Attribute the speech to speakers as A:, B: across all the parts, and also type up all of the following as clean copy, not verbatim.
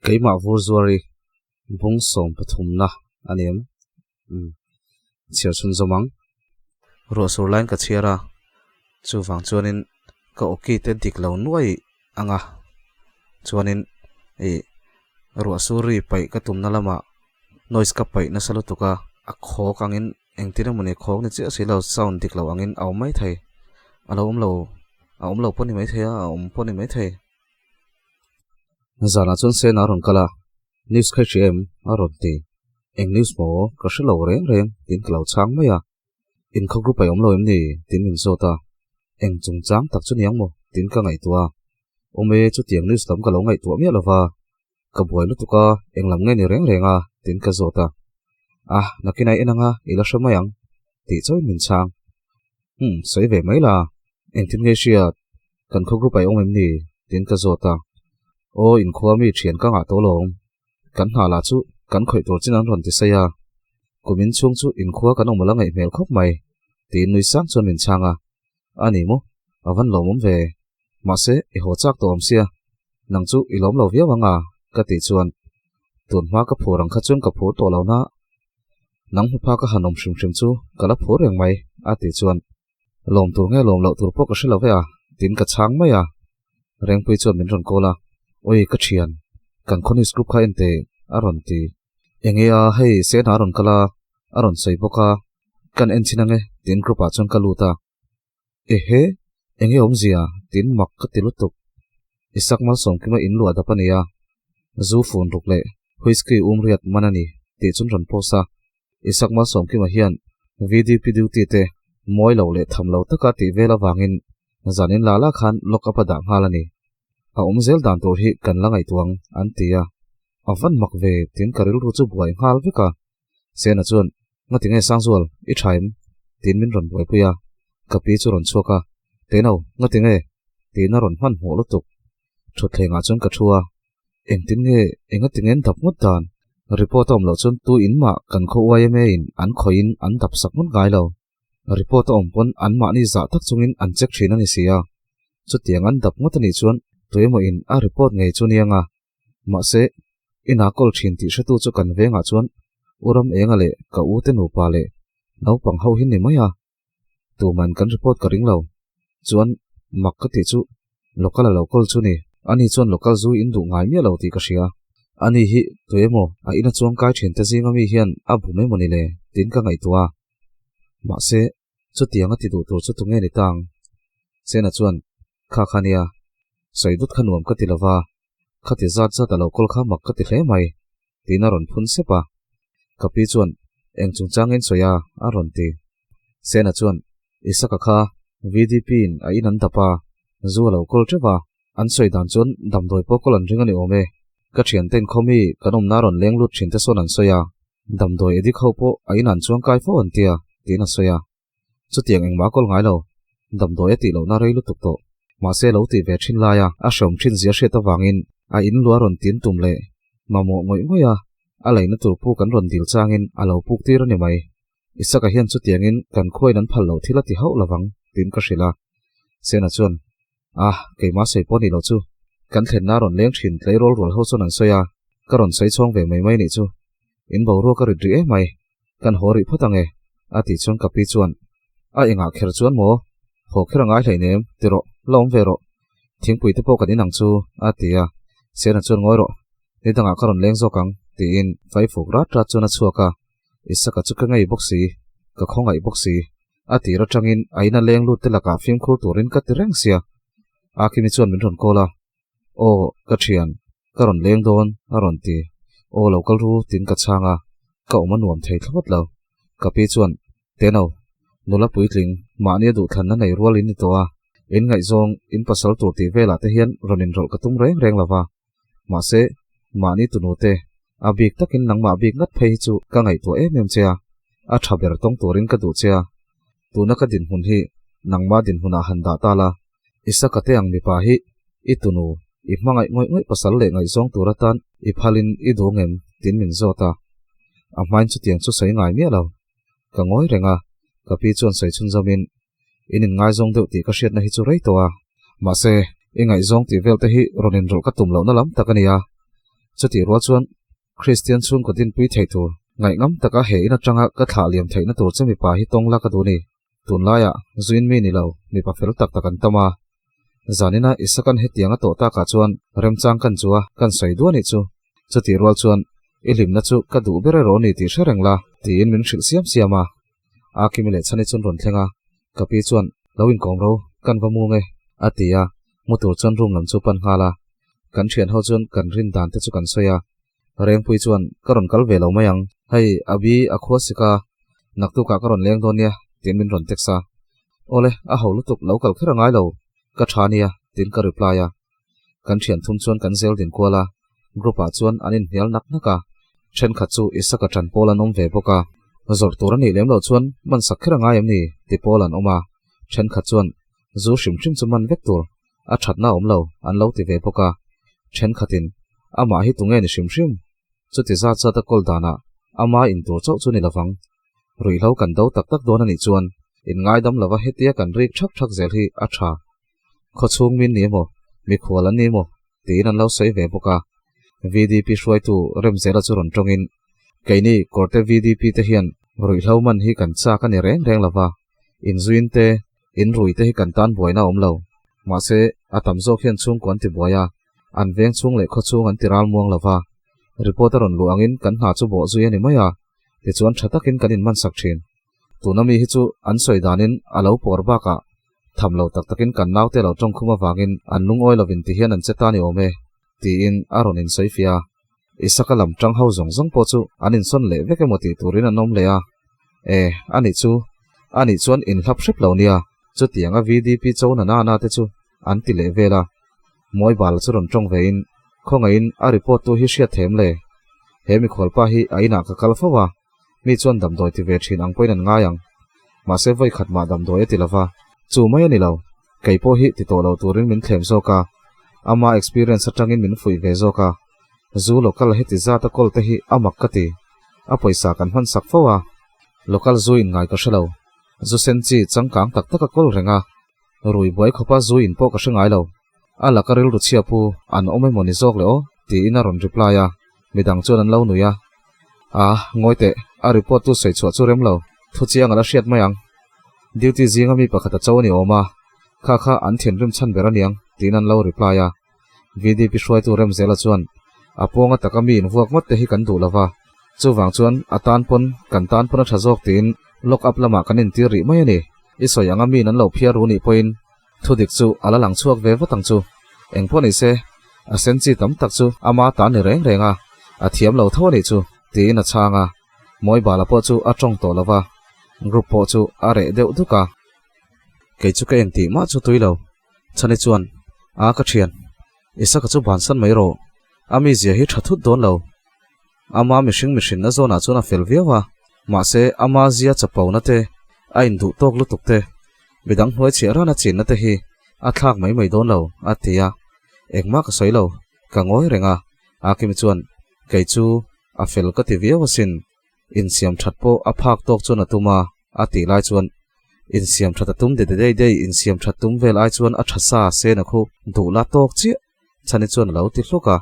A: Keimah vur zuar i bung sawm pathumna a ni em? Umm chhiar chhun zawm ang. Ruah sur laiin ka chhiar a, chuvang chuanin ka awki te dik lo nuai ang a, chuanin ih ruah sur ri paih ka tumna lamah noise ka paih nasa lutuk a, a khawk angin engtin emawni khawk ni chiah si lo sound dik lo angin a awm mai thei, a lo awm lo a awm lo pawh ni mai thei a, a awm pawh ni mai thei. Zanah chuan Sena a rawn kal a, News kha i hria em? a rawn ti. Eng news maw? Ka hre lo reng reng tiin ka lo chhang mai a. In khaw group a i awm lo em ni? tiin min zawt a. Eng chungchang tak chu niang maw? tiin ka ngaihtuah a. Awm e, chutiang news lam ka lo ngaihtuah miah lo va. Ka buai lutuk a, eng lam nge ni reng reng a? tiin ka zawt a. Ah, nakinah i en ang a, i la hre mai ang, tih chauhin min chhang. Umm, sawi ve mai la. Engtin nge i hriat? Kan khaw group a i awm em ni? tiin ka zawt a. Aw, inkhua mi thian ka ngah tawh lawm. Kan hna lah chu kan khawih tur chin an rawn ti saih a. Kum in chhung chu inkhua kan awm la ngaih hmel khawp mai, tiin nui sang chuan min chhang a. A ni maw? A van lawmawm ve. Mahse, i haw chak tawh awm sia. Nang chu i lawm lo viau ang a, ka tih chuan tun hma ka phur ang kha chuan ka phur tawh lo na. Nang hmu phak a han awm hrim hrim chu ka la phur reng mai, a tih chuan Lawm tur nge lawm loh tur pawh ka hre lo ve a, tin ka chhang mai a. Rengpui chuan min rawn call a, Oi ka thian, kan khaw news group kha en teh, a rawn ti. Enge a, hei Sena a rawn kal a, a rawn sawi bawk a, kan en chin ange, tin group ah chuan ka lut a. Ehe, enge awmzia, tin mak ka ti lutuk. Isak Malsawmkima in luah dap a nia, zu fun ruk leh whisky um riat man a ni, tih chuan rawn post a. Isak Malsawmkima hian VDP duty te mawi lo leh tham lo taka tih vel avangin zanin la la khan lock up a dah nghal a ni. A awm zel dan tur hi kan la ngaihtuang an ti a. A van mak ve tiin ka rilru chu buai nghal vek a. Sena chuan, Ngati nge Sangzual, i tha em? tiin min rawn buaipui a. Ka pi chu rawn chhuak a, Teno, ngati nge? tiin a rawn hmanhmawh lutuk. Thutthlengah chuan ka thu a, Engtin nge engati nge an dap ngawt dan? Report a awm loh chuan tu in mah kan khaw YMA in an khawih in an dap sak ngawt ngai lo. Report a awm pawn an mahni zah tak chungin an check thin a ni si a. Chutiang an dap ngawt a nih chuan tuemaw in a report ngei chu nia nga. Mahse, inah kawl thin tih hretu chu kan vengah chuan U Ram Enga leh ka u te nupa leh naupang ho hi ni mai a. Tuman kan report ka ring lo. Chuan mak ka tih chu local a lo call chu ni. Ani chuan local zu in duh ngai miah lo tih ka hria. Ani hi tuemaw a ina chuang kai thin te zinga mi hian a bum emaw ni le tiin ka ngaihtuah a. Mahse chutiang a ti duh tur chu tunge ni tang? Sena chuan kha kha nia, sawi dut kha nuam ka ti lova, khati zat zat a lo call kha mak ka ti hle mai tiin a rawn phun sep a. Ka pi chuan eng chungchang in sawi a a rawn ti. Sena chuan Isaka kha VDP in a in an dap a, zu a lo kawl teuh a, an sawi dan chuan damdawi pawh kawl an ring a ni awm e. Ka thiante in khaw mi kan awmna rawn leng lut thin te sawn an sawi a, damdawi edik ho pawh a in an chuang kai fo an tia tiin a sawi a. Chutiang engmah kawl ngai lo, damdawi a tih lohna rei lutuk tawh. Mahse lo tih ve thin laia a hreawm thin zia hriat avangin a in lua rawn tin tum leh mamawh ngawih ngawih a, a leina tur puk an rawn dil changin a lo puk tir a ni mai. Isaka hian chutiangin kan khuain an phal loh thil a ti hauh lovang tiin ka hrilh a. Sena chuan, Ah, keimah sawi pawh nih loh chu. Kan thlenna rawn leng thin tleirawl rual ho chuan an sawi a, ka rawn sawi chhawng ve mai mai nih chu. In boruak a rit rih em mai, kan haw rih phawt ang e, a tih chuan ka pi chuan, A engah kher chuan maw? Haw kher a ngai hleinem, ti rawh, la awm ve rawh. Thingpui te pawh kan in ang chu, a ti a. Sena chuan ngawi rawh, ni dangah ka rawn leng zawk ang, tiin fai fuk rat rat chuan a chhuak a. Isaka chu ka ngei bawk si, ka khawngaih bawk si. A tir atangin a ina leng lut te lakah fimkhur turin ka ti reng sia. Akimi chuan min rawn call a, Aw, ka thian, ka rawn leng dawn, a rawn ti. Aw, lo kal ru, tiin ka chhang a, ka awm a nuam thei thlawt lo. Ka pi chuan, Teno, nula puitling, mahni a duhthlanna nei rual in ni tawh a, in ngaihzawng, in pasal tur tih velah te hian rawn inrawlh ka tum reng reng lo va. Mahse, mahni tunu te, A bik takin nangmah bik ngat phei hi chu ka ngaihtuah em em che a, a tha ber tawng turin ka duh che a. Tuna ka dinhmun hi nangmah dinhmunah han dah ta la, Isaka te ang mipa hi i tunu, i hmangaih ngawih ngawih pasal leh ngaihzawng tur atan i phalin i duh ngem? tiin min zawt a. A hmain chutiang chu sawi ngai miah lo. Ka ngawi reng a, ka pi chuan sawi chhunzawmin, In inngaizawng deuh tih ka hriatna hi chu rei tawh a, mahse, i ngaihzawng tih vel te hi rawn inrawlh ka tum lohna lam tak a ni a. Chutih rual chuan Kristian chhungkaw dinpui thei tur, ngaihngam taka he in atanga ka thlah liam theihna tur che mipa hi tawng la ka duh ni. Tunlaiah zuin mi ni lo, mipa fel tak tak an tam a. Zanina Isakan hetiang a tawh takah chuan remchang kan chu a, kan sawi duah nih chu. Chutih rual chuan, I hlimna chu ka duh ber erawh ni tih hre reng la, tiin min hrilh siam siam a. Akimi leh Chhani chuan rawn thleng a, ka pi chuan, Lo inkawm ro, kan va mung e, a ti a, mu tur chuan room lam chu pan nghal a. Kan thian ho chuan kan rin dan te chu kan sawi a. Rengpui chuan, Ka rawn kal ve lo mai ang, hei Abi a khua sik a, naktukah ka rawn leng dawn nia, tiin min rawn text a. Awle, a ho lutuk, lo kal kher a ngai lo, ka tha nia, tiin ka reply a. Kan thian thum chuan kan zel din kual a, group ah chuan an inhnial nak nak a, thenkhat chu Isaka tan pawl an awm ve bawk a, zawrh tur a nih lem loh chuan man sak kher a ngai em ni ti pawl an awm a, thenkhat chuan zu hrim hrim chu man vek tur a thatna a awm lo an lo ti ve bawk a, thenkhatin amah hi tunge ni hrim hrim chuti zat zat a kawl danah ama in tur chauh chu ni lovang ruihhlo kan do tak tak dawn a nih chuan inngaidam lova hetia kan rik thak thak zel hi a tha. Khawchhung min ni emaw, mikhual an ni emaw tiin an lo sawi ve bawk a. VDP hruaitu Remzela chu rawn tawngin, Keini Kawrte VDP te hian ruihhlo man hi kan chak a ni reng reng lova, inzuin te, inrui te hi kan tan buaina a awm lo. Mahse, a tam zawk hian chhungkua an ti buai a, an veng chhung leh khawchhung an ti ral muang lova. Report a rawn luh angin kan hna chu bawh zui a ni mai a, tichuan tha takin kan inmansak thin. Tuna mi hi chu an sawi danin a lo pawr bakah Tham lo tak takin kan naute lo tawng khum avangin an lungawi lovin ti hian an che ta ni awm e, tiin a rawn insawi fiah a. Isaka lam tang ho zawng zawng pawh chu an insawn leh vek emaw tih turin an awm leh a. E, anih chu, anih chuan inhlap hrep lo nia, chutianga VDP cho na na na te chu an ti leh vel a. Mawibala chu rawn tawng vein, Khawngaihin a report tu hi hriat them le? He mikhualpa hi a inah ka kal fo a, Mi chuan damdawi ti ve thin ang pawhin an ngai ang. Mahse vawi khat mah damdawi a ti lova, chu mai a ni lo. Kei pawh hi ti tawh lo turin min thlem zawk a, ama experience atangin min fuih ve zawk a. Zu local heti zat a kawl te hi a mak ka ti. A pawisa kan hman sak fo a. Local zu in ngai ka hre lo. Zu sen chi changkang tak tak a kawl reng a. Rui buai khawpa zu in pawh ka hre ngai lo. A laka rilru chhia pu an awm emaw ni zawk le aw? tiin a rawn reply a, midang chuan an lo nui a. A, ngawi teh, a report tu sawi chhuah chu rem lo, thu chiang a la hriat mai ang. Duty zinga mi pakhat a cho a ni awm a, kha kha an thinrim chhan ber aniang, tiin an lo reply a. VDP hruaitu Remzela chuan, A pawnga taka mi invuak ngawt te hi kan duh lo va, chuvang chuan a tan pawn kan tan pawn a tha zawk tiin lock up lamah kan intir rih mai a ni. I sawi anga miin an lo phiar ru nih pawhin Thudik chu a la lang chhuak ve vat ang chu. Eng pawh ni se, a sen chi tam tak chu ama ta ni reng reng a, a thiam lo tho a nih chu, tiin a chhang a. Mawibala pawh chu a tawng tawh lo va, group pawh chu a reh deuh duk a. Kei chu ka eng tih mah chu tui lo. Chhani chuan, A ka thian, Isaka chu bansan mai rawh, a mizia hi tha thut dawn lo. Ama mihring mihrinna zawnah chuan a fel viau a, mahse ama zia chapona te, a induh tawk lutuk te, midang hnuai chhiah rana chinna te hi a thlak mai mai dawn lo, a ti a. Engmah ka sawi lo, ka ngawi reng a, Akimi chuan, Kei chu a fel ka ti viau asin, insiam that pawh a phak tawk chuan a tum a, a tih lai chuan, Insiam that a tum de de dei dei, insiam that tum vel ai chuan a tha sa sen a khu duh la tawk chiah. Chhani chuan a lo ti hluk a,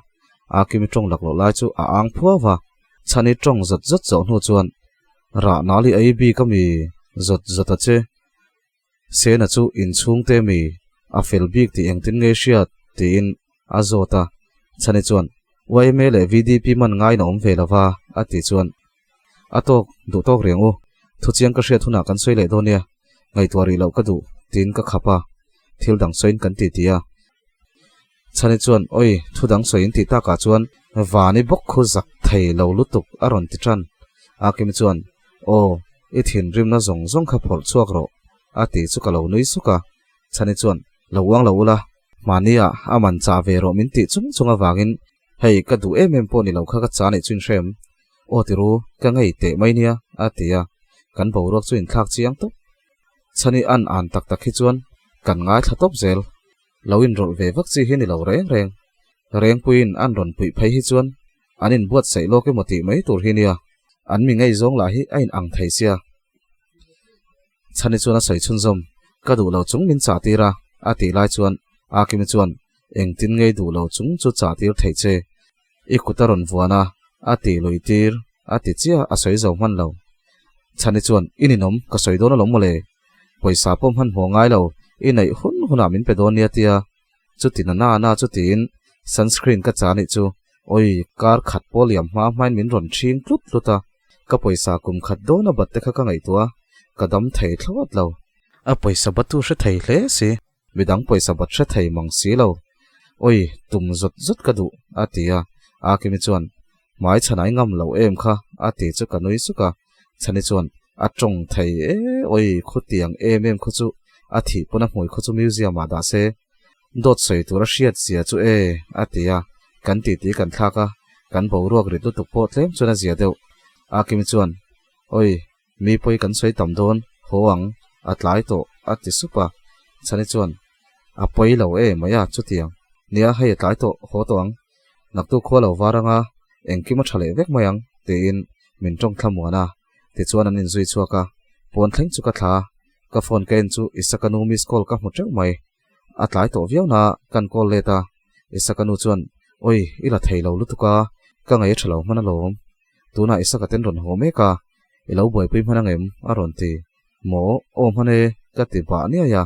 A: Akimi tawng lak loh lai chu a ang phuau va, Chhani tawng zawt zawt zawh hnu chuan, Rah nali ei bik a mi zawt zawt a che, Sena chu inchhungte mi a fel bik tih engtin nge hriat? tiin a zawt a, Chhani chuan, YMA leh VDP man ngaiin a awm ve lo va, a tih chuan, A tawk, duh tawk reng u, thuchiang ka hriat hunah kan sawi leh dawn nia, ngaihtuah rih loh ka duh, tiin ka khap a, thil dang sawiin kan ti ti a. Chhani chuan, Oi, thu dang sawiin tih takah chuan Vani bawk khu zak thei lo lutuk a rawn ti tan. Akimi chuan, Aw, i thinrimna zawng zawng kha phawrh chhuak rawh, a tih chu ka lo nui suk a. Chhani chuan, Lo uang lo ula, hmahniah a man chah ve rawh min tih chung chung avangin. Hei, ka duh em em pawh ni lo kha ka cha neih chu in hre em? Aw ti ru, ka ngei teh mai nia, a ti a, kan boruak chu inthlak chiang tawp. Chhani an an tak tak hi chuan kan ngaithla tawp zel. Lo inrawlh ve vak chi hi ni lo reng reng. Rengpuiin an rawn puih phei hi chuan an inbuatsaih lawk emaw tih mai tur hi nia, an mi ngaihzawng lah hi a inang thei sia. Chhani chuan a sawi chhunzawm, Ka duh lo chung min chah tir a, a tih lai chuan Akimi chuan, Engtin ngei duh lo chung chu chah tir theih che? I kut a rawn vuan a, a tih lui tir, a ti chiah a sawi zo hman lo. Chhani chuan, I ninawm, ka sawi dawn alawm mawle. Pawisa pawh hmanhmawh ngai lo, i neih hun hunah min pe dawn nia tia. Chuti na na na chu tiin sunscreen ka cha nih chu oi kar khat pawh liam hma hmain min rawn ṭhing tlut tlut a, ka pawisa kum khat dawn a bat te kha ka ngaihtuah a, ka dam thei thlawt lo. A pawisa batu hre thei hle si, midang pawisa bat hre thei mang si lo. Oi, tum zawt zawt ka duh, a ti a, Akimi chuan, Hmai chhanai ngam lo em kha, a ti chu ka nui suk a, Chhani chuan, A tawng thei e, oi, khutiang em em khaw chu a thih pawn a hmui khaw chu museum ah dah se. Dawt sawi tur a hriat zia chu e, a ti a, kan titi kan thlak a, kan boruak rit lutuk pawh tlem chuan a zia deuh. Akimi chuan, Oi, mi pawi kan sawi tam dawn, haw ang, a tlai tawh, a ti sup a. Chhani chuan, A pawi lo e mai a, chutiang. Nia, hei a tlai tawh, haw tawh ang. Naktuk khua lo var anga engkim a tha leh vek mai ang, tiin min tawng thlamuan a. Tichuan an inzui chhuak a, pawn thleng chu ka thla a, ka phone ka en chu Isaka nu miss call ka hmu teuh mai. A tlai tawh viau na kan call let a, Isaka nu chuan, Oi, i la thei lo lutuk a, ka ngaih a tha lo hman alawm. Tunah Isaka ten rawn haw mek a, i lo buaipui hman angem? a rawn ti. Maw, aw hman e, ka ti bah niai a.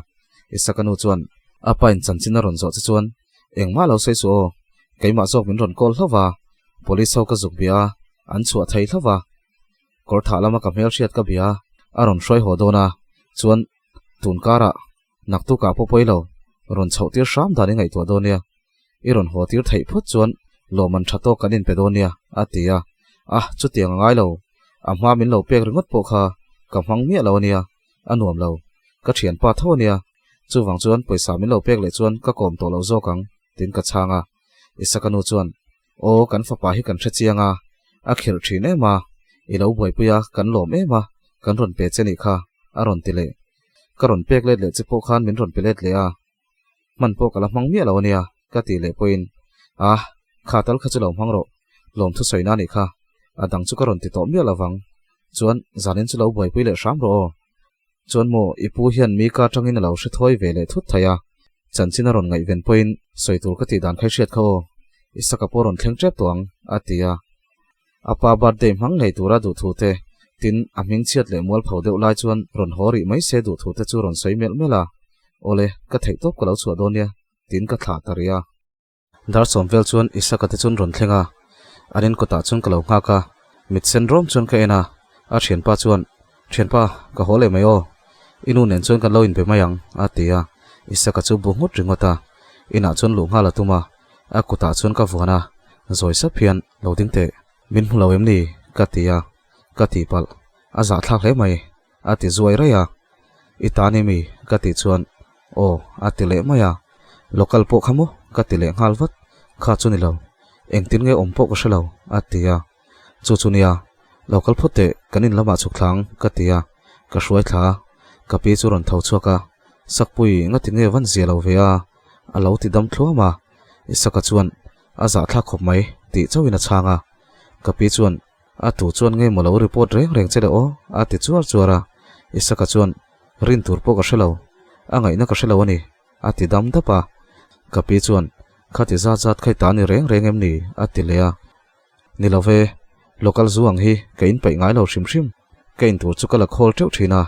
A: Isaka nu chuan, A pa in chanchin a rawn zawh che chuan engmah lo sawi suh aw, keimah zawk min rawn call hlauh va, Police ho ka zuk bia a, an chhuah thei hlauh va. Kawr thah lama ka hmelhriat ka bia a, a rawn hruai haw dawn a, chuan tun karah naktukah pawh pawi lo, rawn chhoh tir hram dan i ngaihtuah dawn nia. I rawn haw tir theih phawt chuan lawmman tha tawk kan inpe dawn nia, a ti a. Ah, chutiang a ngai lo. A hma min lo pek ringawt pawh kha ka hmang miah lo a nia, a nuam lo. Ka thianpa tho a nia, chuvang chuan pawisa min lo pek leh chuan ka kawm tawh lo zawk ang, tiin ka chhang a. Isaka nu chuan, Aw, kan fapa hi kan hre chiang a, a khirh thin em a, i lo buaipui a, kan lawm em a, kan rawn pe che nih kha, a rawn ti leh. Ka rawn pek let leh che pawh khan min rawn pe let leh a, hman pawh ka la hmang miah lo a nia, ka tih leh pawhin, Ah, kha tal kha chu lo hmang rawh, lawmthu sawi na nih kha, a dang chu ka rawn ti tawh miah lo vang, chuan zanin chu lo buaipui leh hram rawh aw. Chuan maw, i pu hian mi ka atangin a lo hre thawi ve leh thut thei a, chanchin a rawn ngaihven pawhin sawi tur ka tih dan kha i hriat kha aw, Isaka pawh rawn thleng tep tawh ang, a ti a. A pa birthday hmang ngei tura duh thu te, tin, a hming chhiat leh mualpho deuh lai chuan rawn haw rih mai se duh thu te chu rawn sawi melh melh a, Awle, ka theih tawp ka lo chhuah dawn nia, tiin ka thlah ta rih a. Dar sawm vel chuan Isaka te chuan rawn thleng a, an in kawtah chuan ka lo nghak a, mit sen rawm chuan ka en a, a thianpa chuan, Thianpa, ka haw leh mai aw, i nu nen chuan kan lo inbe mai ang, a ti a, Isaka chu bu nghut ringawt a, inah chuan luh nghal a tum a, a kutah chuan ka vuan a, zawi sap hian, Lo ding teh, min hmu lo em ni? ka ti a, ka tih palh, a zahthlak hle mai, a ti zuai raih a, I ta ni mi? ka tih chuan, Aw, a ti leh mai a, Local pawh kha maw? ka ti leh nghal vat, Kha chu ni lo, engtin nge awm pawh ka hre lo, a ti a, Chu chu nia, local phawt teh, kan in lamah chhuk thlang, ka ti a, ka hruai thla a, ka pi chu rawn tho chhuak a, Sakpui, ngati nge van zia lo ve a? a lo ti dam thluam a, Isaka chuan, A zahthlak khawp mai, tih chauhin a chhang a, ka pi chuan, A tu chuan nge maw lo report reng reng che le aw? a ti chuar chuar a. Isaka chuan, Rin tur pawh ka hre lo, a ngaihna ka hre lo a ni, a ti dam dap a. Ka pi chuan, Khati zat zat khai ta ni reng reng em ni? a ti leh a. Ni lo ve, local zu ang hi ka inpeih ngai lo hrim hrim, ka intur chu ka la khawl teuh thin a,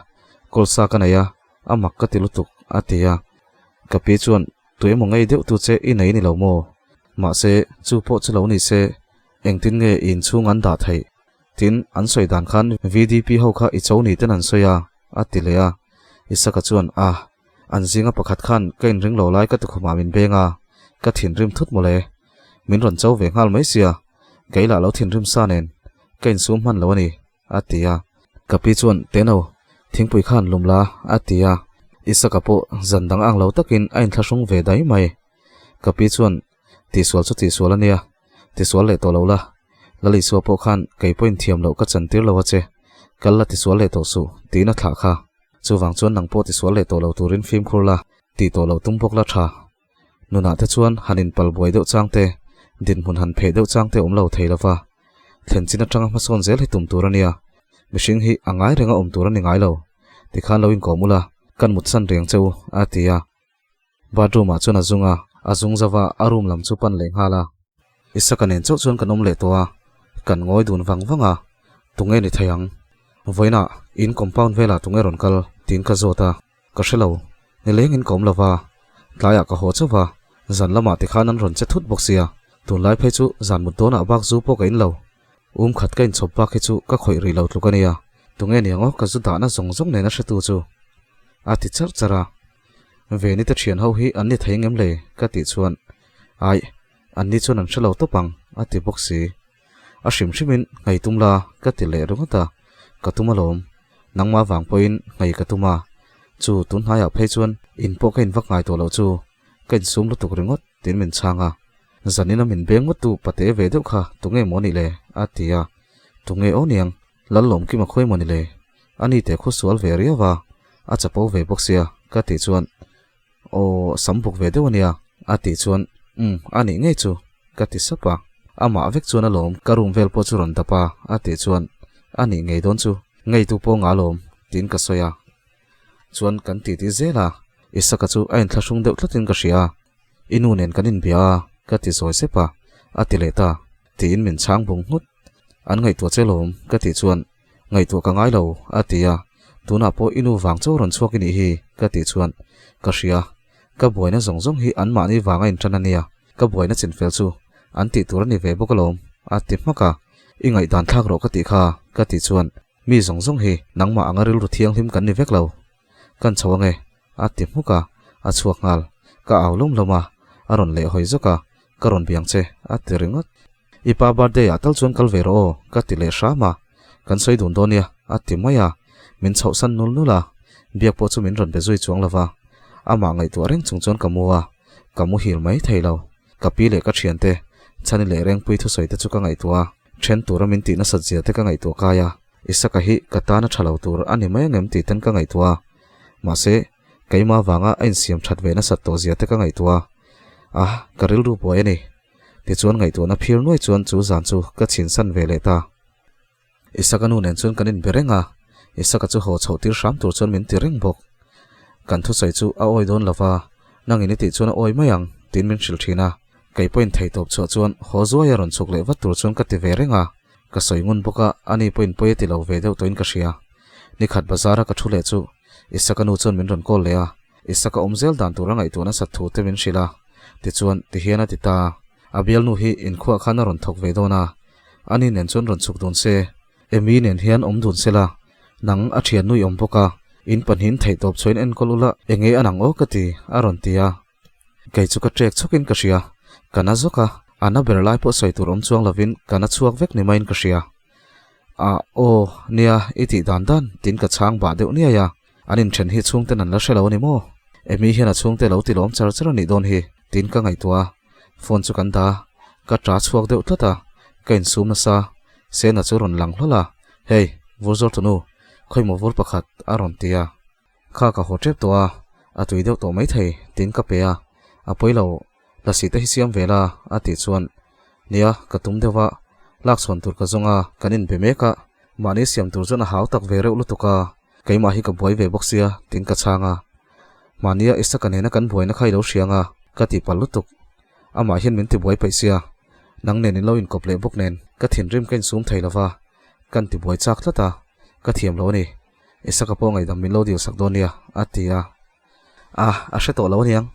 A: kawlsa ka nei a, a mak ka ti lutuk, a ti a. Ka pi chuan, Tu emaw ngei deuh tu che i nei ni lo maw? Mahse, chu pawh chu lo ni se, Engtin nge i inchhung an dah theih? Tin, an sawi dan khan VDP ho kha i cho ni ten an sawi a, a ti leh a. Isaka chuan, Ah, an zinga pakhat khan ka inring lo lai ka tukhumah min beng a, ka thinrim thut mawle. Min rawn cho ve nghal mai sia, kei lah lo thinrim sa nen, ka insum hman lo a ni, a ti a. Ka pi chuan, Teno, thingpui khan lum la, a ti a. Isaka pawh zan dang ang lo takin a inthlahrung ve dai mai. Ka pi chuan, Tihsual chu tihsual a nia. Tisual leh tawh lo la. Lal Isua pawh khan kei pawhin thiam loh ka chantir lo a che. Kal la tisual leh tawh suh, tiin a thlah kha. Chuvang chuan nang pawh tisual leh tawh lo turin fimkhur la, tih tawh loh tum bawk la tha. Nunah te chuan han inpal buai deuh chang te, dinhmun han pheh deuh chang te awm lo thei lova. Thlen chin atanga hmasawn zel hi tum tur a nia. Mihring hi a ngai renga awm tur a ni ngai lo. Tikhan lo inkawm ula, kan mutsan reng che u, a ti a. Bathroom ah chuan a zung a, a zung zauh a, a room lam chu pan leh nghal a. Isaka nen chauh chuan kan awm leh tawh a, kan ngawi dun vang vang a, Tunge ni thei ang? Vawiinah in compound velah tunge rawn kal? tiin ka zawt a, ka hre lo, nileng in ka awm lo va, tlaiah ka haw chauh a, zan lamah tikhan an rawn che thut bawk sia, tunlai phei chu zan mut dawnah bak zu pawh ka in lo. Um khat ka inchhawp bak hi chu ka khawih rih lo tluk a nia, tunge niang aw ka zu dahna zawng zawng nen a hretu chu? a ti charh charh a. Veni te thian ho hi an ni thei ngem le? ka tih chuan, Aih, an ni chuan an hre lo tawp ang, a ti bawk si. A hrim hrimin nghei tum la ka ti leh ringawt a, ka tum alawm. Nangmah vang pawhin nghei ka tum a, chu tun hnaiah phei chuan in pawh ka invak ngai tawh loh chu ka insum lutuk ringawt tiin min chhang a. Zanin a min beng ngawt tu pate ve deuh kha tunge maw nih le? a ti a, Tunge aw niang? Lallawmkima khawi maw ni le? A ni te khu sual ve riau a, a chapo ve bawk sia ka tih chuan Aw sam buk ve deuh a nia a tih chuan Umm a nih ngei chu ka ti sap a, amah vek chuan alawm ka room vel pawh chu rawn dap a a tih chuan A nih ngei dawn chu ngei tu pawh nga lawm tiin ka sawi a, chuan kan titi zel a, Isaka chu a inthlahrung deuh tlatin ka hria a. I nu nen kan inbia a, ka ti zawi sep a, a ti leh ta, tiin min chhang bung nghut. An ngaihtuah che lawm, ka tih chuan, Ngaihtuah ka ngai lo, a ti a, tunah pawh i nu vang chaw rawn chhuak i nih hi, ka tih chuan, Ka hria, ka buaina zawng zawng hi anmahni vanga inṭan a nia, ka buaina chinfel chu an tih tur a ni ve bawk alawm, a ti hmak a, I ngaihdan thlak rawh ka tih kha, ka tih chuan, Mi zawng zawng hi nangmah anga rilru thianghlim kan ni vek lo, Kan chho ange, a ti hmuk a, a chhuak nghal. Ka au lawm lawm a, a rawn leh hawi zawk a, ka rawn biang che, a ti ringawt. I pa birthday ah tal chuan kal ve rawh aw, ka ti leh hram a, kan sawi dun dawn nia, a ti mai a, min chhohsan nul nul a, biak pawh chu min rawn be zui chuang lo va, amah ngaihtuah reng chung chuan ka mu a, ka muhil mai thei lo. Ka pi leh ka thiante, Chhani leh Rengpui thusawi te chu ka ngaihtuah a, then tura min tih nasat zia te ka ngaihtuah kai a, Isaka hi ka tan a tha lo tur a ni mai angem tih ten ka ngaihtuah a, mahse, keimah vanga a insiam that ve nasat tawh zia te ka ngaihtuah a, ah, ka rilru buai a ni. Tichuan ngaihtuahna phir nuai chuan chu zan chu ka chhinsan ve leh ta. Isaka nu nen chuan kan inbe reng a, Isaka chu haw chhoh tir hram tur chuan min ti reng bawk. Kan thusawi chu a awi dawn lova, nangin i tih chuan a awi mai ang, tiin min hrilh thin a. Kei pawhin theihtawp chhuah chuan haw zuai a rawn chhuk leh vat tur chuan ka ti ve reng a. Ka sawi ngun bawk a, ani pawhin pawi a ti lo ve deuh tawhin ka hria. Nikhat bazar a ka thu leh chu Isaka nu chuan min rawn call leh a, Isaka awm zel dan tur a ngaihtuah nasat thu te min hrilh a, tichuan tihian a ti ta. A bialnu hi inkhuah khan a rawn thawk ve dawn a, ani nen chuan rawn chhuk dun se, Amy nen hian awm dun se la, nang a thian nui awm bawk a, in pahnihin theihtawp chhuahin enkawl ula enge a nang aw ka ti, a rawn ti a. Kei chu ka trek chhawkin ka hria, ka na zawk a, a na ber lai pawh sawi tur awm chuang lovin ka na chhuak vek ni maiin ka hria. A, aw, nia, i tih dan dan, tiin ka chhang bah deuh niai a, an inthen hi chhungten an la hre lo a ni maw? Amy hian a chhungte lo ti lawm char char a nih dawn hi, tiin ka ngaihtuah a, phone chu kan dah a, ka ta chhuak deuh tlat a, ka insum nasa, Sena chu rawn lang hlawl a, Hey, vur zawr tunu, khawimaw vur pakhat, a rawn ti a. Kha ka haw tep tawh a, a tui deuh tawh maithei, tiin ka pe a, a pawi lo, lasi te hi siam ve la, a tih chuan, Nia, ka tum deuh a, lak chhawn tur ka zawng a, kan inbe mek a, mahni siam tur chuan a hau tak ve reuh lutuk a, keimah hi ka buai ve bawk sia, tiin ka chhang a. Mahnia Isaka nena kan buaina kha i lo hria ang a, ka tih palh lutuk. Amah hian min tibuai peih sia, nang nen in lo inkawp leh bawk nen, ka thinrim ka insum thei lo va, kan tibuai chak tlat a, ka thiam lo a ni. Isaka pawh ngaihdam min lo dil sak dawn nia, a ti a. A, a hre tawh lo aniang,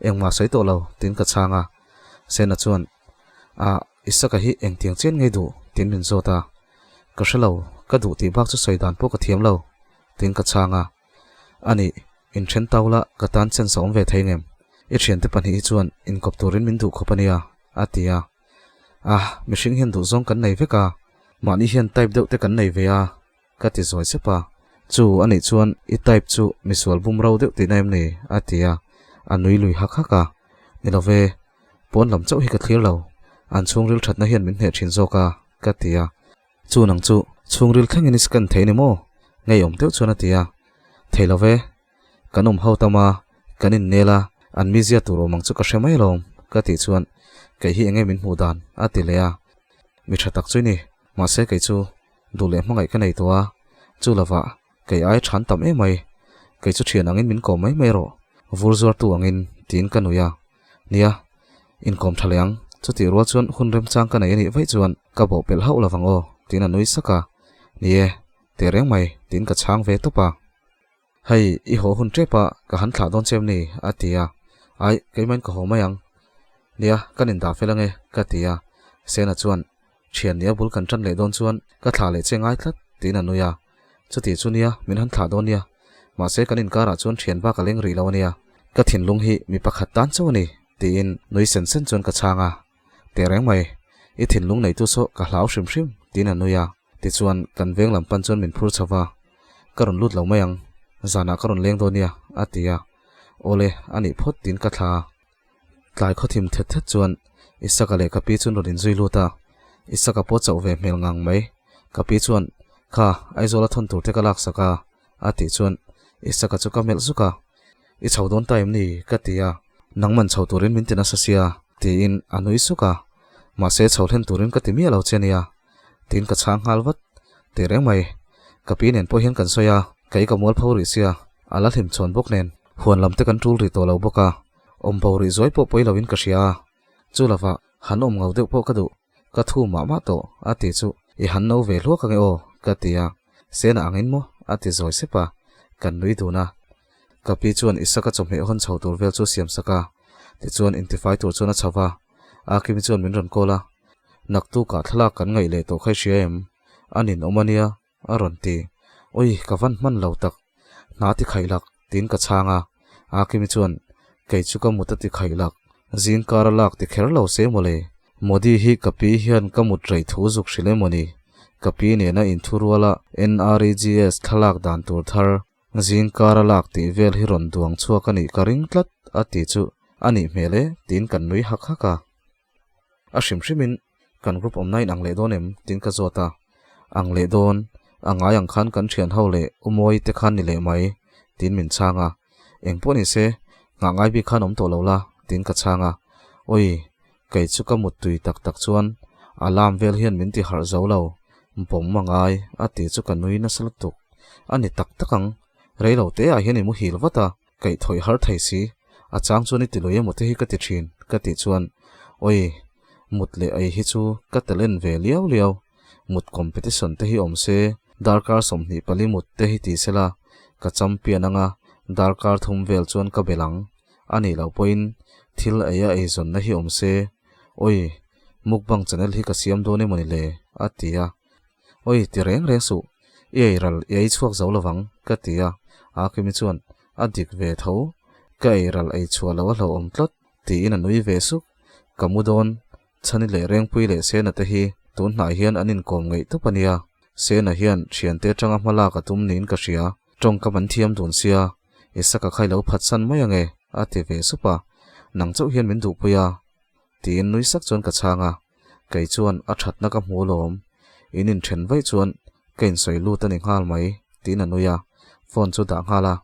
A: engmah sawi tawh lo, tiin ka chhang a. Sena chuan, A, Isaka hi engtiang chian ngei duh? tiin min zawt a. Ka hre lo, ka duh tih bak chu sawi dan pawh ka thiam lo, tiin ka chhang a. A nih, inthen taula ka tan chance a awm ve thei ngem? I thiante pahnih hi chuan inkawp turin min duh khawp a nia, a ti a. A, mihring hian duhzawng kan nei vek a, mahni hian type deuh te kan nei ve a. Ka ti zawi sep a, Chu, a nih chuan i type chu misual bum ro deuh tihna em ni? a ti a, a nui lui hak hak a. Ni lo ve, pawn lam chauh hi ka thlir lo. An chhungril thatna hian min hneh thin zawk a, ka ti a. Chu nang chu chhungril thlengin i scan thei ni maw? Ngeiawm deuh chuan a ti a. Thei lo ve. Kan awm ho tam a, kan innel a, an mizia tur awm ang chu ka hre mai alawm, ka tih chuan kei hi enge min hmuh dan? a ti leh a. Mi tha tak chu i ni, mahse kei chu duh leh hmangaih ka nei tawh a, chu lovah kei ai than tam em mai, kei chu thian angin min kawm mai mai rawh, vur zuartu angin, tiin ka nui a. Nia, inkawm tha leh ang, chutih rual chuan hun remchang ka nei a nih vaih chuan ka bawh pelh hauh lovang aw, tiin a nui sak a. Ni e, teh reng mai, tiin ka chhang ve tawp a. Hei, i haw hun tep a, ka han thlah dawn che em ni? a ti a. Ai, keimahin ka haw mai ang. Nia, kan indah fel ange, ka ti a. Sena chuan, Thian nia bul kan tan leh dawn chuan ka thlah leh che ngai tlat, tiin a nui a. Chuti chu nia, min han thlah dawn nia. Mahse kan inkarah chuan thian bak a leng rih lo a nia. Ka thinlung hi mi pakhat tan chauh a ni, tiin nui sen sen chuan ka chhang a. Teh reng mai, i thinlung neitu saw ka hlau hrim hrim, tiin a nui a. Tichuan kan veng lam pan chuan min phur chho va, Ka rawn lut lo mai ang, zanah ka rawn leng dawn nia, a ti a. Awle, a nih phawt, tiin ka thla a. Tlai khawthim thet thet chuan Isaka leh ka pi chuan rawn inzui lut a, Isaka pawh chauh ve hmel ngang mai. Ka pi chuan, Kha, Aizawla thawn tur te ka laksak a, a tih chuan Isaka chu ka melh zuk a. I chho dawn ta em ni? ka ti a, Nangman chho turin min ti nasa sia, tiin a nui suk a. Mahse chho hlen turin ka ti miah lo che nia, tiin ka chhang nghal vat. Teh reng mai, ka pi nen pawh hian kan sawi a, kei ka mual pho rih sia, a la hlim chhawn bawk nen, huan lam te kan tul rih tawh lo bawk a, awm bo rih zuai pawh pawi loin ka hria a, chu lovah han awm ngau deuh pawh ka duh, ka thu mah mah tawh, a ti chu, i han no ve hluak ange aw, ka ti a, Sena angin maw? a ti zawi sep a, kan nui dun a. Ka pi chuan Isaka chawhmeh hawn chho tur vel chu siam sak a, tichuan intifai tur chuan a chho va, Akimi chuan min rawn call a, Naktukah thlalak kan ngaih leh tawh kha i hria em? A ninawm a nia, a rawn ti. Ui, ka van hman lo tak. Hna ti khaih lak, tiin ka chhang a. Akimi chuan, Kei chu ka mut a ti khaih lak, zing kar a lak ti kher lo se mawle. Modi hi ka pi hian ka mut rei thu zuk hrilh em aw ni? Ka pi nena inthuruala NREGS thlalak dan tur thar Zing kar a lak tih vel hi rawn duang chhuak a nih ka ring tlat a ti chu a nih hmel e tiin kan nui hak hak a. A hrim hrimin kan group awmna in ang leh dawn em tiin ka zawt a. Ang leh dawn, a ngai ang khan kan thian ho leh u Mawi te khan ni leh mai tiin min chhang a. Eng pawh ni se, nghah ngai bik khan awm tawh lo la tiin ka chhang a. Awi, kei chu ka muttui tak tak chuan alarm vel hian min ti harh zo lo, bawm a ngai a ti chu ka nui nasa lutuk. A ni tak tak ang, rei lo te ah hian i muhil vat a, kaih thawih har thei si, a chang chuan i ti lui emaw te hi ka ti thin ka tih chuan awi mut leh ei hi chu ka talent ve liau liau, mut competition te hi awm se darkar 24 mut te hi ti sela ka champion anga darkar thum vel chuan ka bel ang, a nih loh pawhin thil ei a eizawnna hi awm se awi mukbang channel hi ka siam dawn emaw ni le a ti a. Oi, ti reng reng suh, i ei ral i ei chhuak zo lovang, ka ti a. Akimi chuan, A dik ve tho, ka ei ral ei chhuah lo a hlauhawm tlat, tiin a nui ve suk. Ka mu dawn, Chhani leh Rengpui leh Sena te hi tun hnai hian an inkawm ngeih tawp a nia. Sena hian thiante atanga hma lak a tum niin ka hria, tawngkam an thiam dun sia, Isaka kha i lo phatsan mai ange, a ti ve sup a. Nang chauh hian min duhpui a, Tiin nui sak chuan ka chhang a, kei chuan a thatna ka hmu alawm, in inthen vaih chuan ka insawi lut a ni nghal mai tiin a nui a, phone chu dah nghal a.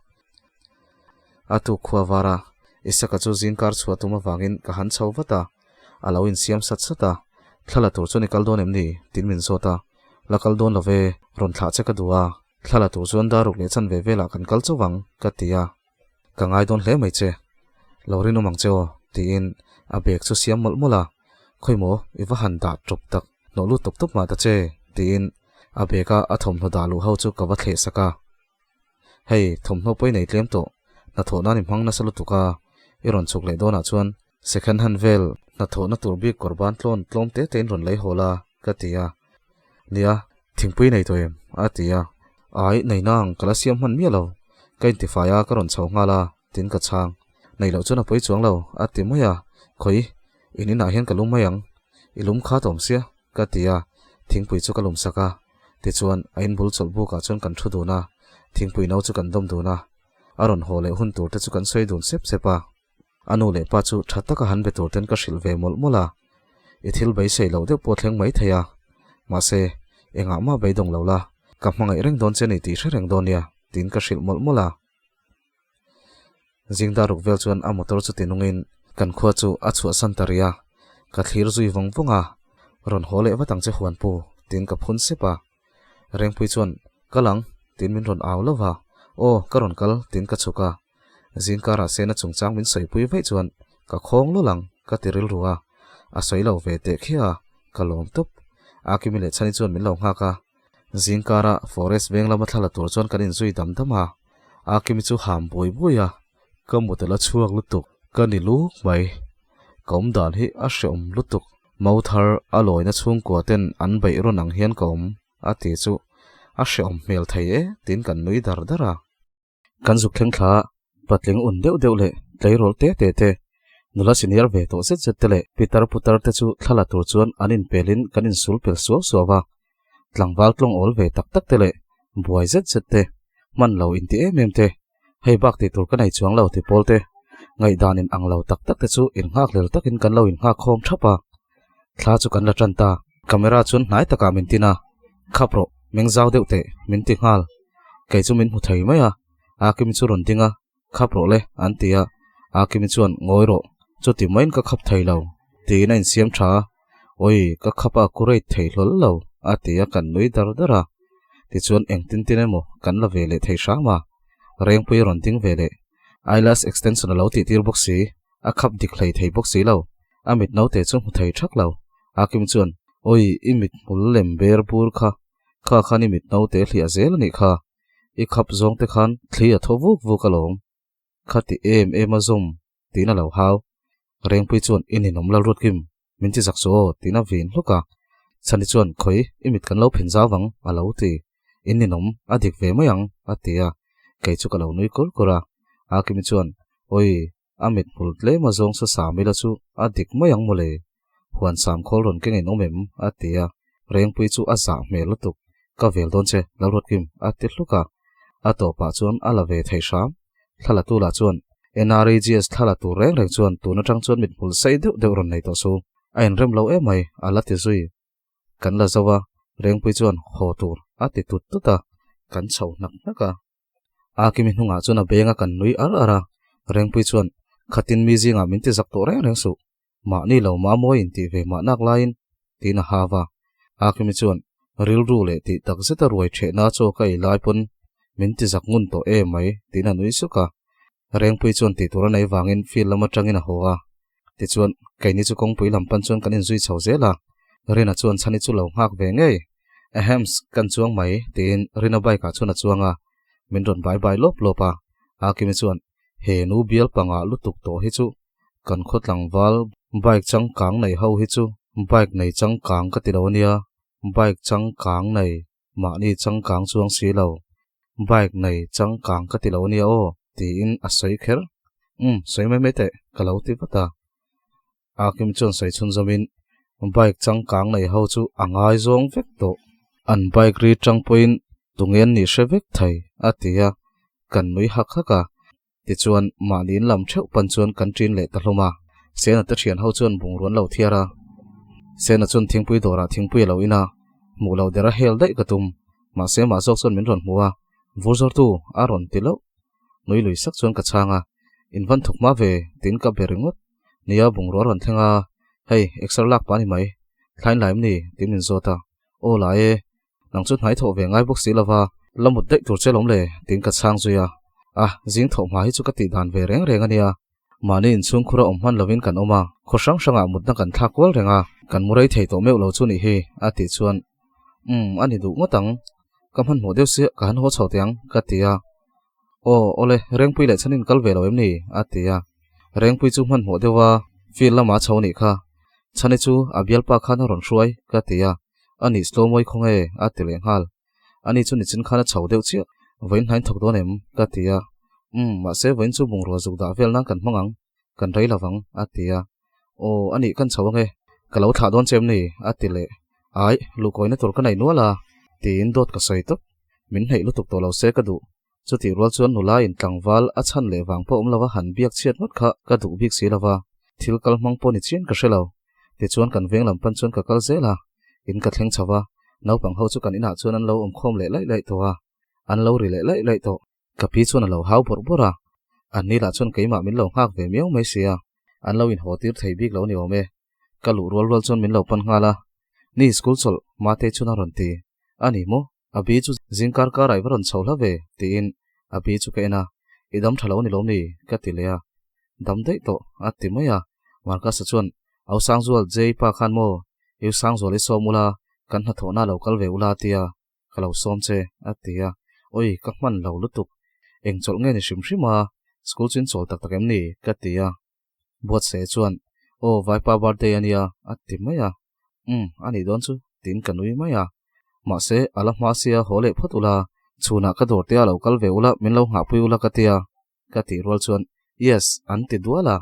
A: A tuk khua var a, Isaka chu zingkar chhuah tum avangin ka han chho vat a, a lo insiam sat sat a, thla la tur chuan i kal dawn em ni? tiin min zawt a, la kal dawn lo ve, rawn thlah che ka duh a, thla la tur chuan daruk leh chanve velah kan kal chauh ang ka ti a. Ka ngai dawn hle mai che. Lo rinawm ang che aw, tiin a bag chu siam mawlh mawlh a. Khawi maw, i va han dah tawp tak, hnawh lut tawp tawp mah ta che, tiin a bag a a thawmhnaw dah luh ho chu ka va thleh sak a. Hei, thawmhnaw pawh i nei tlem tawh, hnathawh nan i hmang nasa lutuk a, i rawn chhuk leh dawnah chuan second hand vel hnathawhna tur bik kawr ban tlawn tlawm te tein rawn lei haw la, ka ti a. Nia, thingpui nei tawh em? a ti a. Ai, nei nang, ka la siam hman miah lo. Ka intifai a, ka rawn chho nghal a, tiin ka chhang. Nei loh chuan a pawi chuang lo, a ti mai a. Khawi, in inah hian ka lum mai ang. I lum kha tawm sia, ka ti a. Thingpui chu ka lum sak a. Tichuan, a inbul chawlh bukah chuan kan thu dun a. Thingpui no chu kan dawm dun a. A rawn haw leh hun tur te chu kan sawi dun sep sep a. A nu leh pa chu tha taka han be tur ten ka hrilh ve mawlh mawlh a. I thil beisei lo deuh pawh thleng mai thei a, mahse, engah mah beidawng lo la, ka hmangaih reng dawn che ni tih hre reng dawn nia, tiin ka hrilh mawlh mawlh a. Zingdar ruk vel chuan a motor chu tinungin kan khua chu a chhuahsan ta rih a, ka thlir zui vawng vawng a, Rawn haw leh vat ang che Huanpu, tiin ka phun sep a. Rengpui chuan, Kal ang, tiin min rawn au lova, Aw, ka rawn kal, tiin ka chhuk a. Zingkarah sena chungchang min sawipui vaih chuan ka khawng lawlh ang, ka ti rilru a. A sawi lo ve teh khiah a, ka lawm tawp. Akimi leh Chhani chuan min lo nghak a. Zingkara forest veng lama thla la tur chuan kan inzui dam dam a. Akimi chu ham bui bui a, ka mut a la chhuak lutuk, ka ni luk mai. Ka awm dan hi a hreawm lutuk. Mauthar a lawina chhungkua ten an beih rawn ang hian ka awm, a ti chu a hreawm hmel thei e tiin kan nui dar dar a. Kan zuk thleng thla patling un deuh deuh leh tleirawl te te te, nula senior ve tawh zet zet te leh pitar putar te chu thla la tur chuan an inpelin kan insul pel suau suau a. Tlangval tlawng awl ve tak tak te leh buai zet zet te, hman lo inti em em te, hei bak tih tur ka nei chuang lo ti pawl te, ngaihdan in ang lo tak tak te chu innghakhlel takin kan lo innghak khawm thap a. Thla chu kan la tan ta. Camera chuan hnai takah min tin a, Khap rawh, meng zau deuh teh, min ti nghal. Kei chu min hmu thei mai a, Akimi chu rawn ding a, Khap rawh le, an ti a. Akimi chuan, Ngawi rawh, chuti maiin ka khap thei lo, tiin a insiam tha a. Awi, ka khap a accurate thei hlawl lo, a ti a, kan nui dar dar a. Tichuan engtin tin emaw kan la ve leh thei hram a. Rengpui a rawn ding ve leh. Eyelash extension a lo tih tir bawk si, a khap dik hlei thei bawk si lo. A mit naute chu hmu thei thak lo. Akim chuan, Awi, i mit hmul lem ber bur kha, kha khan i mit naute hliah zel a nih kha. I khap zawng te khan thli a thaw vuk vuk alawm. Kha ti em em a zawm, tiin a lo hau. Rengpui chuan, I ninawm Lalruatkim, min ti zak suh aw, tiin a vin hluk a. Chhani chuan, Khawi, i mit kan lo phen zau vang, a lo ti. In ninawm, a dik ve mai ang, a ti a. Kei chu ka lo nui kur kur a. Akimi chuan, Awi, a mit hmul tlem a zawng sa sam ila chu a dik mai ang mawle. Huan sam khawl rawn keng in awm em? a ti a. Rengpui chu a zah hmel lutuk. Ka vel dawn che, Lalruatkim, a ti hluk a. A tawpah chuan a la ve thei hram. Thla la tu lah chuan NREGS thla la tur reng reng chuan tun atang chuan mit hmul sei deuh deuh rawn nei tawh su. A inrem lo em mai, a la ti zui. Kan la zo a, Rengpui chuan haw tur a ti tut tut a, kan chho hnak hnak a. Akimi hnungah chuan a beng a kan nui ar ar a, Rengpui chuan khatin mi zingah min ti zak tawh reng reng suh, mahni lo mah mawi intih ve mah nak laiin tiin a hau a. Akimi chuan rilru leh tih tak zeta ruai thehna chaw ka ei lai pawn min ti zak ngun tawh em mai tiin a nui suk a. Rengpui chuan tih tur a nei vangin field lam atangin a haw a. Tichuan, keini chu kawngpui lam pan chuan kan inzui chho zel a, Rina chuan Chhani chu lo nghak ve ngei. Ahems, kan chuang mai, tiin Rina bike ah chuan a chuang a, min rawn bai bai lawp lawp a. Akimi chuan, He nu bial pangah lutuk tawh hi chu kan khaw tlangval bike changkang nei ho hi chu bike nei changkang ka ti lo ania, bike changkang nei mahni changkang chuang si lo, bike nei changkang ka ti lo ania aw, tiin a sawi kher. Umm, sawi mai mai teh, ka lo ti vat a. Akim chuan sawi chhunzawmin, Bike changkang nei ho chu a ngaizawng vek tawh. An bike ri tang pawhin tunge an nih hre vek thei, a ti a, kan nui hak hak a. Tichuan, mahni in lam theuh pan chuan kan ṭin leh ta hlawm a. Sena te ṭhian ho chuan bungrua an lo thiar a. Sena chuan thingpui dawrah thingpui a lo in a, hmuh loh der a hel daih ka tum. Mahse, mah zawk chuan min rawn hmu a, vur zawrtu a rawn ti loh. Nui lui sak chuan ka chhang a, In van thawk hma ve, tiin ka be ringawt. Nia, bungrua a rawn thleng a, hei, exer lak pah a ni mai. Thlain lai em ni? tiin min zawt a. Aw lai e, Nang chu hnai thawh ve ngai bawk si lova, la mut daih tur che lawm le, tiin ka chhang zui a. A, zing thawh hma hi chu ka tih dan ve reng reng a nia. Mahni inchhung khura awm hman lovin kan awm a, khaw hrang hrangah mutna kan thlak kual reng a, kan mu rei thei tawh meuh lo chu nih hi, a tih chuan, Umm, a ni duh ngawt ang. Ka hmanhmawh deuh sia, ka han haw chho teh ang, ka ti a. Aw, awle, Rengpui leh chhan in kal ve lo em ni? a ti a. Rengpui chu hmanhmawh deuh a, field lamah a chho nih kha. Chhani chu a bialpa khan a rawn hruai, ka ti a. A nih slow mawi khaw nge? a ti leh nghal. Ani chu nichin khan a chho deuh chiah. Vawiin hnain thawk dawn em? ka ti a. Umm, mahse vawiin chu bungrua zuk dah vel nan kan hmang ang, kan rei lo vang, a ti a. Aw, a nih kan chho ange, ka lo thlah dawn che em ni? a ti leh. Ai, luhkawina tur ka nei nual a, tiin dawt ka sawi tawp. Min hneih lutuk tawh lo se ka duh. Chutih rual chuan nula in tlangval a chhan leh vang pawh awm lova han biak chhiat ngawt kha ka duh bik si lova, thil kal hmang pawh ni chian ka hre lo. Tichuan kan veng lam pan chuan ka kal zel a, in ka thleng chho va, naupang ho chu kan inah chuan an lo awm khawm leh laih laih tawh a, an lo ri leh laih laih tawh. Ka pi chuan a lo hau bawrh bawrh a, an ni lah chuan keimah min lo nghak ve miau mai sia, an lo inhaw tir thei bik lo ni awm e. Ka luh rual rual chuan min lo pan nghal a, Ni school chawlh Matei chuan a rawn ti, A ni maw? A bi chu zing kar karah i va rawn chho hla ve, tiin a bi chu ka en a, I dam tha lo ni lawm ni? ka ti leh a, Dam daih tawh, a ti mai a. Marcus-a chuan, Au Sangzual, Jay pa khan maw? Eu Sangzual i sawm ula, kan hnathawhna lo kal ve ula tia ka lo sawm che, a ti a. Oi, ka hman lo lutuk. Eng chawlh nge ni hrim hrim a? School chu in chawl tak tak em ni? ka ti a. Buatsaih chuan, Aw, vaipa birthday a nia, a ti mai a. Umm, a nih dawn chu, tiin ka nui mai a. Mahse, a la hma sia haw leh phawt ula, chhunah ka dawr tea lo kal ve ula, min lo nghahpui ula ka tia, ka tih rual chuan, Yes, an ti dual a.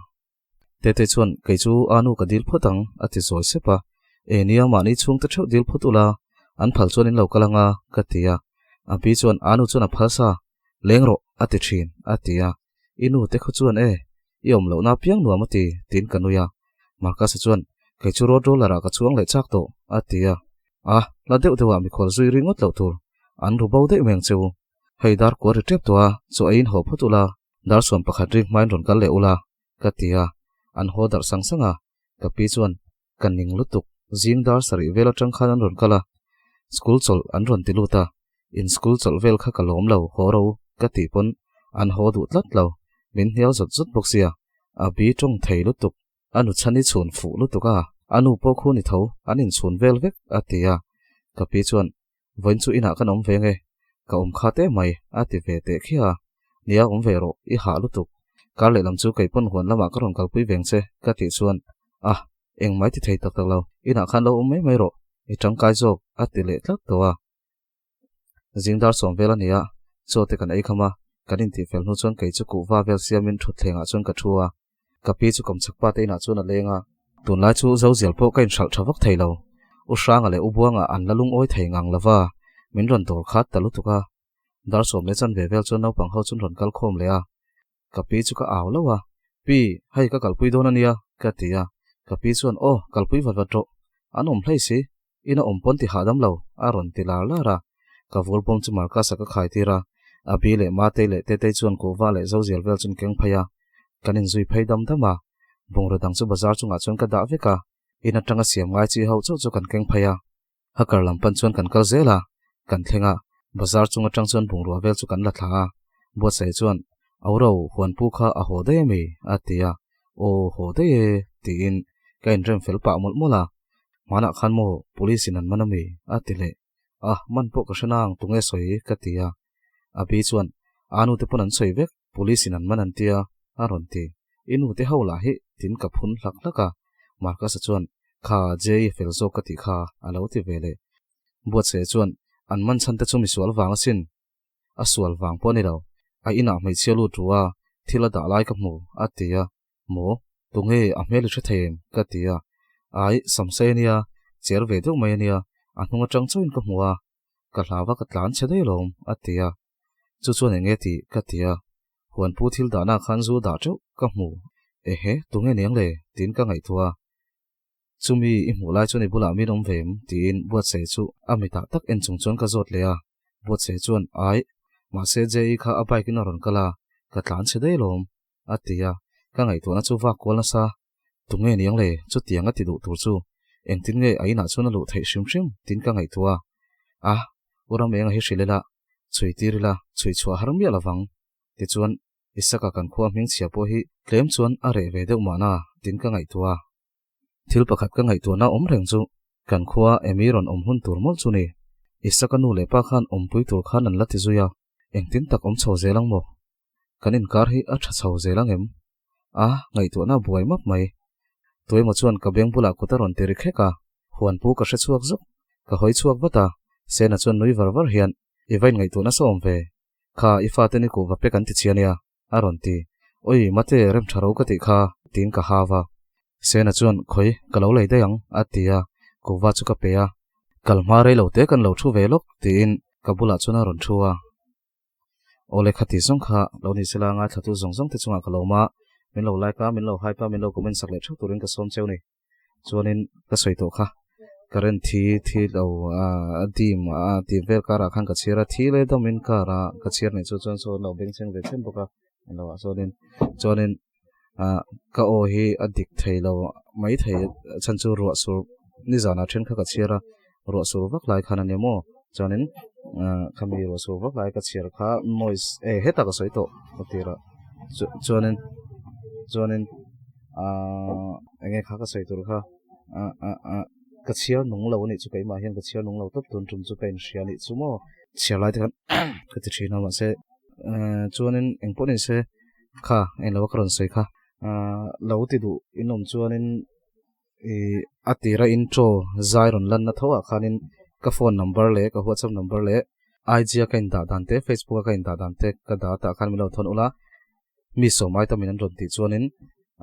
A: Tete chuan, Kei chu a nu ka dil phawt ang, a ti zawi sep a. E nia, mahni chhungte theuh dil phawt ula, an phal chuan in lo kal anga, ka ti a. A pi chuan, A nu chuan a phal sa, leng rawh, a ti thin, a ti a. I nu te khaw chuan e, i awm lohna piang nuam a ti, tiin ka nui a. Marcus-a chuan, Kei chu road roller-ah ka chuang leh chak tawh, a ti a. A, la deuh deuhah mikhual zui ri ngawt loh tur, an ru bo daih mai ang che u. Hei dar kua ri tep tawh a, chaw eiin haw phawt ula, dar suam pakhat rik hmain rawn kal leh ula, ka ti a. An haw darh sang sang a, ka pi chuan, Ka ning lutuk, zing dar sarih vel atang khan an rawn kal a, school chawlh an rawn ti lut a, in school chawlh vel kha ka lawm lo, haw ro ka tih pawn an haw duh tlat lo, min hnial zawt zawt bawk sia, a bi tawng thei lutuk, a nu chhan i chhun fuh lutuk a, a nu pawh khu ni tho, an inchhun vel vek a ti a, ka pi chuan Vawiin chu inah kan awm ve nge? Ka awm kha teh mai, a ti ve teh khiah a. Nia awm ve rawh, i hah lutuk. Kar lehlam chu kei pawn huan lamah ka rawn kalpui veng che, ka tih chuan, Ah, engmai ti thei tak tak lo, inah khan lo awm mai mai rawh, i tangkai zawk, a ti leh tlat tawh a. Zingdar sawm vel a ni a, chaw te kan ei kham a, kan intihfel hnu chuan kei chu kuhva vel siamin thutthlengah chuan ka thu a. Ka pi chu kawmchhak pa te inah chuan a leng a. Tunlai chu Zozial pawh ka inhralh tha vak thei lo. U Hranga leh U Buanga an la lungawi thei ngang lova, min rawn dawr khat ta lutuk a. Dar sawm leh chanve vel chuan naupang ho chuan rawn kal khawm leh a. Ka pi chu ka au lo a, Pi, hei ka kalpui dawn a nia, ka ti a. Ka pi chuan, Aw, kalpui vat vat rawh. An awm hlei si, ina awm pawn ti hahdam lo, a rawn ti lar lar a. Ka vur bawm chu Marcus-a ka khai tir a, Abi leh Matei leh Tetei chuan kuhva leh Zozial vel chuan keng phei a. Kan inzui phei dam dam a, bungraw dang chu bazar chungah chuan ka dah vek a, in atanga siam ngai chi ho chauh chu kan keng phei a. Hakar lam pan chuan kan kal zel a, kan thleng a, bazar chung atang chuan bungrua vel chu kan la thla a. Buatsaih chuan, Auro, huanpu kha a haw daih ami? a ti a, Aw, haw daih e, tiin ka inrem fel pah mawlh mawlh a. Hmanah khan maw police in an man ami? a ti leh. A, man pawh ka hre nang, tunge sawi? ka ti a. Abi chuan, Aa nute pawn an sawi vek, police in an man an tia, a rawn ti. I nute ho lah hi tin ka phun hlak hlak a. Marcus-a chuan, Kha, Jay-i fel zawk ka tih kha, a lo ti ve leh. Buatsaih chuan, An man chhan te chu misual vang asin. A sual vang pawh a ni lo. A inah hmeichhia lut ru a, thil a dah lai ka hmu, a ti a. Maw? Tunge a hmel i hre thei em? ka ti a. Ai, Samsei a nia, cher ve deuh mai a nia, a hnung atang chauhin ka hmu a, ka hlau a ka tlan chhe daih alawm, a ti a. Chu chuan eng nge tih? ka ti a. Huanpu thil dahna khan zu dah teuh ka hmu. Ehe, tunge niang le? tiin ka ngaihtuah a. Chumi i hmuh lai chuan i bulah min awm ve em? tiin Buatsaih chu a mitah tak en chung chuan ka zawt leh a. Buatsaih chuan, Ai, mahse JE kha a bike in a rawn kal a, ka tlan chhe daih alawm, a ti a, ka ngaihtuahna chu vak kual nasa. Tunge niang le, chutiang a ti duh tur chu engtin nge a inah chuan a luh theih hrim hrim tiin ka ngaihtuah a. A, U Ramenga hi hrilh ila, chhui tir ila, chhui chhuah har miah lovang. Tichuan, Isaka kan khua hmingchhia pawh hi tlem chuan a reh ve deuh mahna tiin ka ngaihtuah a. Thil pakhat ka ngaihtuahna awm reng chu kan khua Amy rawn awm hun tur mawlh chu ni. Isaka nu leh pa khan awmpui tur khan an la ti zui a, engtin tak awm chho zel ang maw? Kan inkar hi a tha chho zel ang em? A, ngaihtuahna buai map mai. Tuemaw chuan ka beng bulah kut a rawn ti ri khek a, huanpu ka hre chhuak zuk. Ka hawi chhuak vat a, Sena chuan nui var var hian, I va inngaihtuahna sawm ve. Kha, i fate ni kuhva pek an ti chhia nia, a rawn ti. Oi, mate, rem tha ro ka tih kha, tiin ka hau a. Sena chuan, Khawi, ka lo lei daih ang, a ti a, kuhva chu ka pe a. Kal hma rei lo te kan lo thu ve lawk, tiin ka bulah chuan a rawn thu a. Aw le khati zawng kha lo ni sela ngaithlatu zawng zawng te chungah ka lo awm a, min lo like a, min lo hype a, min lo comment sak leh theuh turin ka sawm cheu ni. Chuanin ka sawi tawh kha current thi thi lo a dim a tih vel karah khan ka chhiar a, thi leh dawmin karah ka chhiar nih chu chuan saw an lo bengchheng ve chhen bawk a englo ah chuanin chuanin ah ka aw hi a dik thei lo mai thei a chhan chu ruah sur nizanah then kha ka chhiar a ruah sur vak lai khan ania maw chuanin ah khami ruah sur vak lai ka chhiar kha noise e hetah ka sawi tawh ka tirah chu chuanin chuanin ah enge kha ka sawi tur kha ah ah ah ka chhiar nung lo anih chu keimah hian ka chhiar nung lo tawp tun tum chu ka inhria anih chu maw chhiar lai te khan ka ti thin a mahse eh chuanin engpawh ni se kha englo a ka rawn sawi kha ah lo ti duh in awm chuanin ih a tira intro zai rawn lanna tho ah khanin ka phone number leh ka whatsapp number leh IG a ka indah dan te facebook a ka indah dan te ka dah tah khan min lo thawn ula mi sawm ai tamin an rawn tih chuanin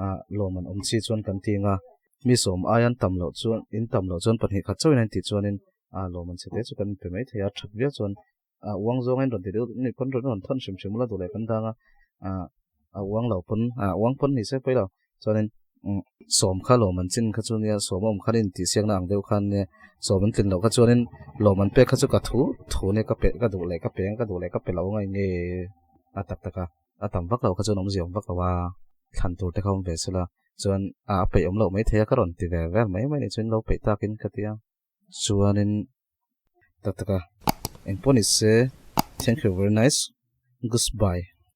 A: ah lawm an awm chi chuan kan ti ang a mi sawm ai an tam loh chuan in tam loh chuan pahnih khat chauhin an tih chuanin ah lawm an chhe te chu kan inpe mai thei a that viau chuan a uang zawng a in rawn ti deuh ni pawn rawn rawn thawn hrim hrim ula duh leh kan dang a ah a uang lo pawn ah uang pawn ni se pawi lo chuanin umm sawm kha lawm an chin kha chu nia sawm a awm khan intih siakna ang deuh khan nia sawm an tlin loh kha chuanin lawm an pek kha chu ka thu thu nia ka pe ka duh leh ka pe ang ka duh leh ka pe lo ang a eng nge a tak tak a a tam vak lo kha chuan awmzia awm vak lo a thlan tur te kha awm ve sela chuan a peih awm loh maithei a ka rawn ti ve vel mai mai ni chuan lo peih takin ka ti a. Chuanin tak taka engpawh ni se thank you very nice goodbye.